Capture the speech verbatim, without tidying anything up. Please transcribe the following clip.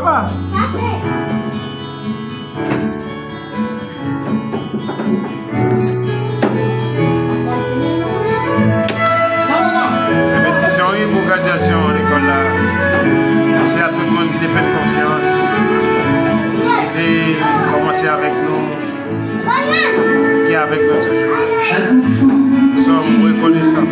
Papa. Repetisyon, wi, pou gradyasyon lekòl la. Mèsi a tout moun ki te fè n konfyans, ki te kòmanse avèk nou, ki avèk nou toujou. Nou sòm rekonesan.